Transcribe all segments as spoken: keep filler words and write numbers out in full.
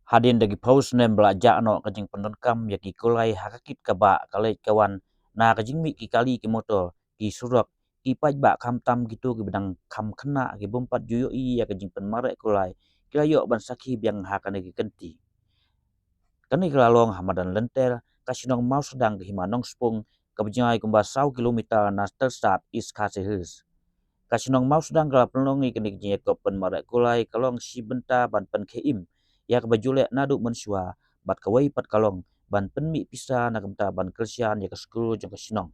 Hadien da ki phew snem ba la jah noh ka jingpyndonkam ïa ki kulai ha ka kit ka bah, ka leit ka wan, na ka jingmih ki kali ki motor, ki surok, ki paidbah khamtam kito kiba dang kham khynnah ki bym pat ju ïohi ïa ka jingpynmareh kulai, ki la ïoh ban sakhi biang ha kane ka kynti. Kane ka la long ha madan lynter ka shnong Mawsdang ka hima Nongspung, kaba jngai kumba saw kilometer na Tylshad, East Khasi Hills. Ka shnong Mawsdang ka la pynlong ïa kane ka jingïakop pynmareh kulai ka long shi bynta ban pynkhie im ïa kaba ju leh naduh mynshuwa, bad kawei pat ka long ban pynmih pisa na ka bynta ban kyrshan ïa ka skul jong ka shnong.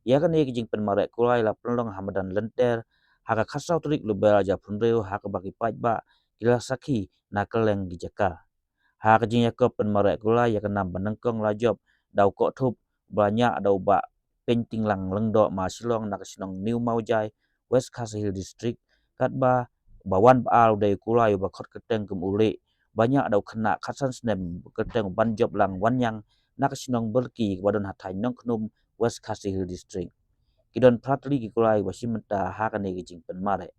Ïa kane ka jingpynmareh kulai la pynlong ha madan lynter ha ka khatsaw tarik Lber ar hajar arphew hynriew, ha kaba ki paidbah ki la sakhi na kylleng ki jaka. Ha ka jingïakop pynmareh kulai ïa ka nam ba nyngkong la jop da u Kohthup ba ñiah da u Bah Pyntinglang Lyngdoh Mawshillong na ka shnong New Mawjai, West Khasi Hills District, katba ba wan ba ar u dei u kulai uba khot kyrteng kum u Lieh ba ñiah da u khynnah khatsan snem kyrteng u Banjoplang Wanniang na ka shnong Byrki kaba don ha thaiñ Nongkhnum, West Khasi Hills District. Ki don phra tylli ki kulai ba shim bynta ha kane ka jingpynmareh.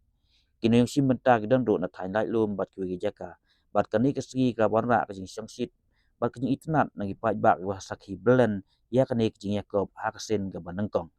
Ki nongshim bynta ki don ruh na thaiñ Laitlum bad kiwei ki jaka. Bad kane ka sngi ka la wanrah ka jingshongshit bad ka jingitynnad na ki paidbah kiba sakhi blen ïa kane ka jingïakop ha ka sien kaba nyngkong.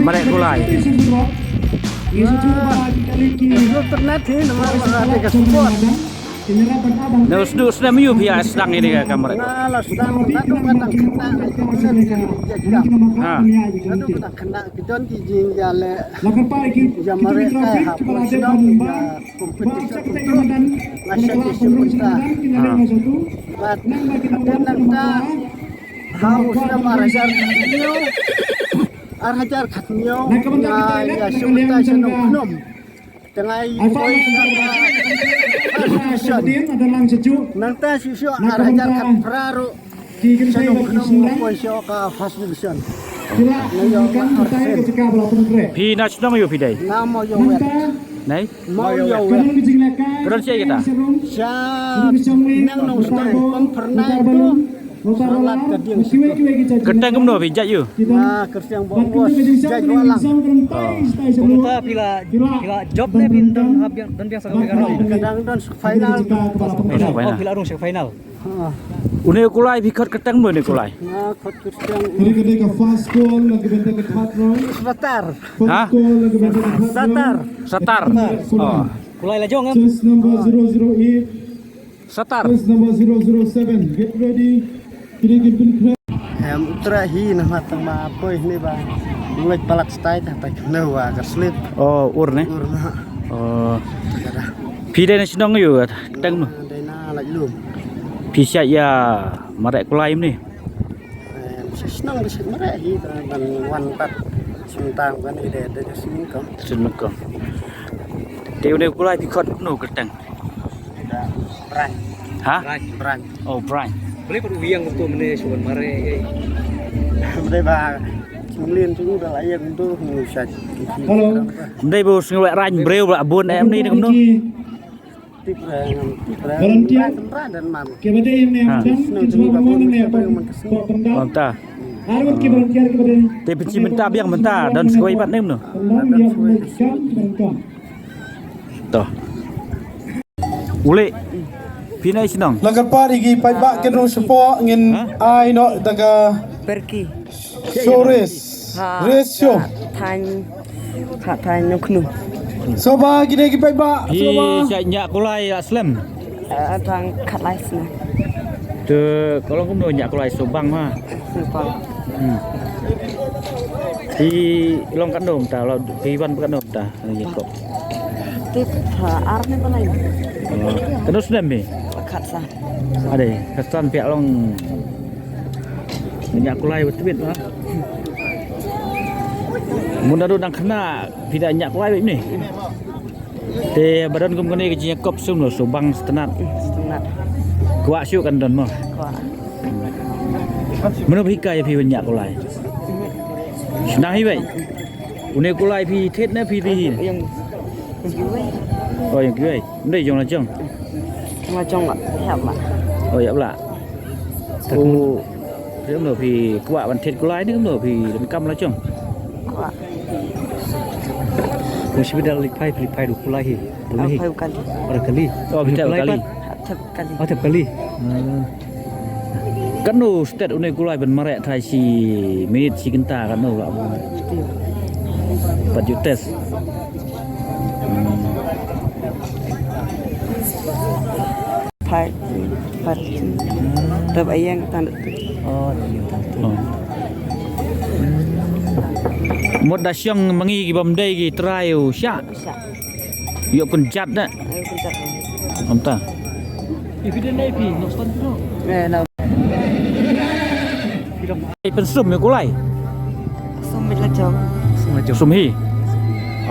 Mareh kulai. Internet hi namar ka support. Na u sdang ïa kane ka mareh. Nga la sdang naduh kata kata. Ha. Naduh kata kata ki don ki jingïaleh. Ïa mareh kai ha pdeng shnong ïa competition tu. Nga shah ki shim bynta. Ha. Bad hadien nangta ha u snem ar hajar khathynñiew. Ar hajar khathynñiew nga ïa shim bynta sha Nongkhnum. Te nga ïa poi sha first division. Nangta shuh shuh ar hajar khatphra ruh Shanong khnong poi sha ka first division. Phi na shnong ïa phi dei? Na Mawïawet. Nei? Mawïawet. Ka don shaei kata? Sha Nongnongstoiñ, pang phyrnai tu. Sa lad ka dieng sha tu. Kyrteng kumno phi jait ïa u? Ah, kyrteng Bah Bos, jait Bah Lang. Oh. Kumta phi la, phi la jop ne phi don hap biang, don biang sa ka biang? Ka dang don sha final. Final. Oh, phi la rung sha final. Une u kulai phi khot kyrteng mo une u kulai? Nga khot kyrteng. Kane ka dei ka first call na ka bynta ka third round. Satar. Ha? First call na ka bynta ka third round. Satar. Satar. Satar. Oh. Kulai la jong em. Chest number zero zero eight. Satar. Chest number zero zero seven. Get ready. Kine ki pynkhraw. Em, u Trai hi na mat tang ma poi hne ba. Leit palat stai ta, ta kno wa ka slip. Oh, ur ne? Ur na. Oh. Phi dei na shnong ïa u, teng no. Dei na Laitlum. Phi shait ïa mareh kulai ne? Em, sha shnong ba shait mareh hi ta ban wan pat. Sum tang ban ide de sum ko. Sum ko. Te une kulai phi khot no kyrteng. Brang. Ha? Brang. Brang. Oh, Brang. Brang pat u ïeng kumto mynne shu wan mareh. Mynne ba shu mlien shu da la ïeng kumto shu shait. Hello. Mynne ba u sngewleh rang briew ba bun em ni kumno. Tip rang, tip rang. Volunteer. Brang, Brang dan mam. Kiba dei ne. Ha. Snow juni ba bun ne ba man ka snow. Mynta. Te pynshim mynta biang mynta don sngewbha ne kumno. Don sngewbha. To. Ule. Phi na i shnong. La kyrpad ïa ki paidbah kin rung shapoh ngin ai noh da ka Perki. Show race. Ha. Race show. Thaiñ. Ha thaiñ nuknu. Soba ki dei ki paidbah. Phi soba. Shait ñiah kulai la slem. Eh, tang khatlai snem. Te ka long kumno ñiah kulai Subang ha. Subang. Hmm. Phi long katno mynta, phi wan katno mynta. Ïa kop. Tip, ha, ar ne ba lai. Oh, katno snem phi? Khatsan. Ade, khatsan phi long. Ñiah kulai ba tbit ha. Mun da dang khynnah phi da ñiah kulai ba ne. Te ba don kum kane ka jingïakop sum lo Subang Stunat. Stunat. Kwah shuh kan don mo. Kwah. Mano ba hikai phi ban ñiah kulai? Sdang hi wei. Une kulai phi thied ne phi ri hi? Ïeng kiwei. Oh, ïeng kiwei. Ym dei jong la jong. Jong la jong la, ïap la. Oh, ïap la. Oh, phi ym no phi kwah ban thied kulai ne ym no phi donkam la jong. Kwah. Phi shi bidal li phai, phi phai du kulai hi. Du hi. Phai kali. Ora kali. Oh, phi thep kali. Thep kali. Oh, thep kali. Hmm. Katno stet une kulai ban mareh thai shi minit shi kynta katno la. Pat ju test. Hmm. Phai, phai. Tep ayeng tan. Oh, iya. Oh. Mut da shong mangi ki bym dei ki trai u sha. Sha. Ïoh kun jat da. Ïoh kun jat. Amta. Ipi den dei pi, no stand no. Eh, no. Ai pynsum ïa kulai. Sum mit la jong. Sum hi.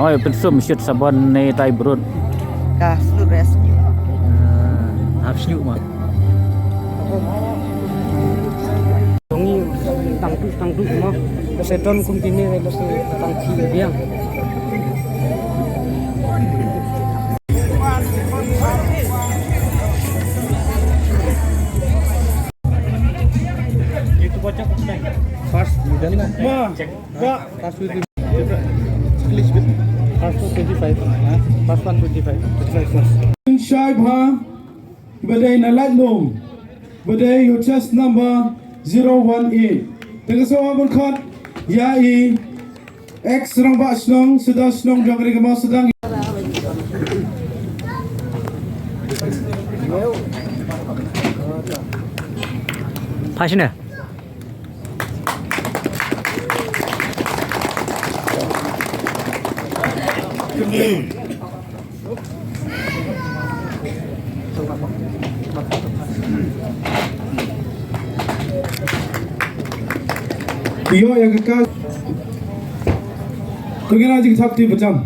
Oi, pynsum shit sabon ne tai brut. Ka snu res. Hap snu ma. Dongi tang tu tang tu ma. Ka se don kum kini ka se tang ki biang. First, ma, ba, first will be, first will twenty-five, huh? First one twenty-five, twenty-five first. Shai bha, ba dei na Laitlum, ba dei u chest number zero one eight. Te ka sngewbha ban khot ïa i Ex rangbah shnong, sdang shnong jong ka ri ka Mawsynram. Phai shane. Ïoh ïa ka card. Khublei shibun, jingthap kti ba jam.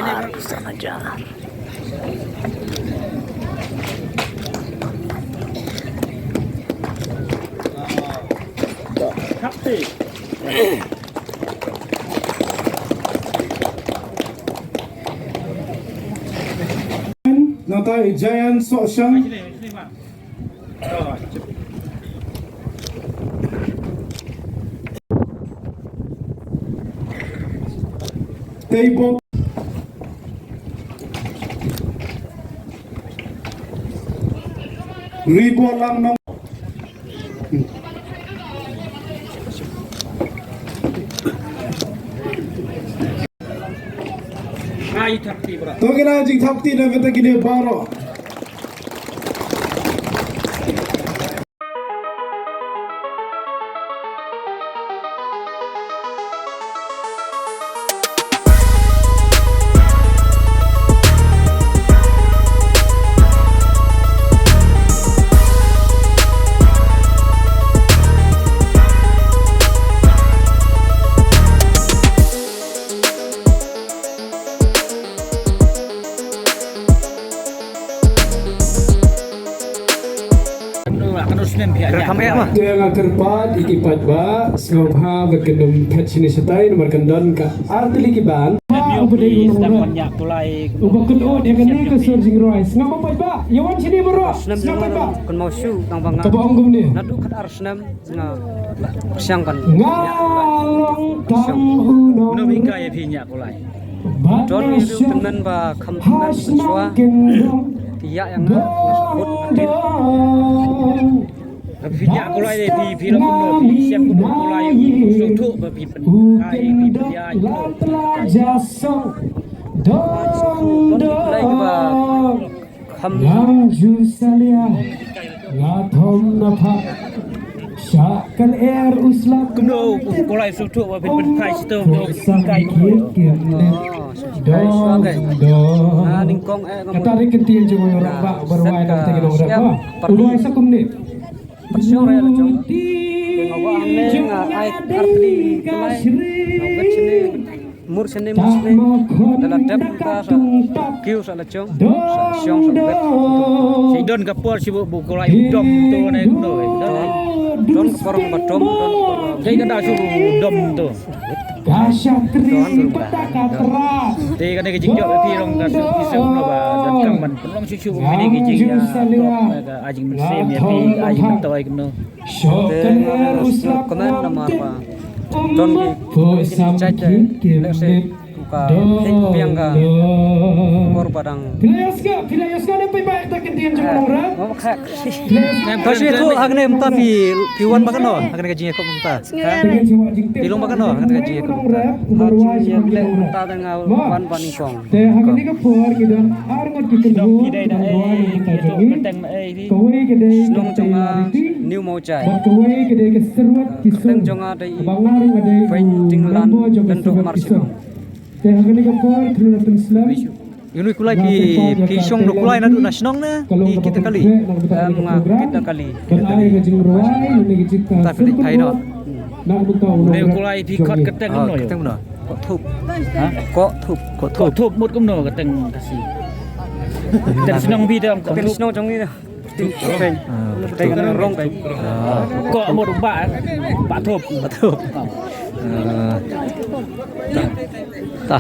Ar ki sanajar. Nangta i Giant Sohshang. Teibo. Ribo Langnong. To ngin ai jingthap kti na ka bynta kine baroh. Te nga kyrpad ïa ki paidbah sngewbha ban kyndon phet shane shatai namar kan don ka artylli ki band. Uba dei u nongrep uba kyndon ïa kane ka sur jingrwai. Sngewbha paidbah, ïa wan shane baroh. Sngewbha paidbah. Kaba ong kumne. Nga long tang u nongrep. Don ïa u tymmen ba kham tymmen mynshuwa. Phi ïa ïa nga nga shu kut. Phi ïa kulai de phi, phi la kumno phi shem kumno kulai, sngewthuh ba phi pynkai phi pynïaid. Don ïa kulai kaba Kham. Ngam ju salia, nga thom na pha. Sha kan er u slap. Kumno u kulai sngewthuh ba phin pynkai shitom, phin pynkai kumno. Dong dong. Kata ri kyntien jong u rangbah ba rwai da kata ki nongrep ba u rwai sa kumne. Pyrshang re la jong. Nga wah hangne nga ai artylli kulai. Nga wet shane. Mur shane mur shane. Da la dep ka sa kiew sa la jong. Sa shong sa wet. Shi don ka por shi bu kulai u dom tu ne kumno. Don ka por ba dom don ka por. Dei ka da shi u dom tu. Ka shakri pata ka tra. Te kane ka jingjop phi long ka shu phi shu no ba donkam ban pynlong shu shu kine ki jing, ah, ka, ah, jingmynsiem ïa phi, ah, jingmyntoi kumno. Te nga sngewkmen namar ba don ki jait te lehse ka phi biang ka por ba dang. Phi la ïohsngew, phi la ïohsngew ne phi ba ta kyntien jong u nongrep. Pha shi tu ha kane mynta phi, phi wan ba kano ha kane ka jingïakob mynta. Phi long ba kano ha kane ka jingïakob mynta. Ha jingïakob mynta da nga wan ba nyngkong. Te ha kane ka por ki don ar ngut ki kynhun ki ban rwai ïa ka jong ngi. Kawei ka dei ka Shnong jong nga New Mawjai. Bad kawei ka dei ka Serwat ki Sung. Kyrteng jong nga dei Peng Dinglan Lyngdoh Marsibong. Te ha kane ka por phi la pynslem. Ïa u kulai phi, phi shong da u kulai naduh na shnong ne phi kit da kali? Em, nga kit da kali. Kit da kali. Ta phi leit phai noh. Une u kulai phi khot kyrteng kumno? Kyrteng kumno? Kohthup. Ha? Kohthup. Kohthup. Kohthup mut kumno kyrteng Khasi? Kyrteng shnong phi te Kohthup. Kyrteng shnong jong ngi. Kyrteng Rong. Koh mut u bah, eh? Bah Thup. Bah Thup. Ta.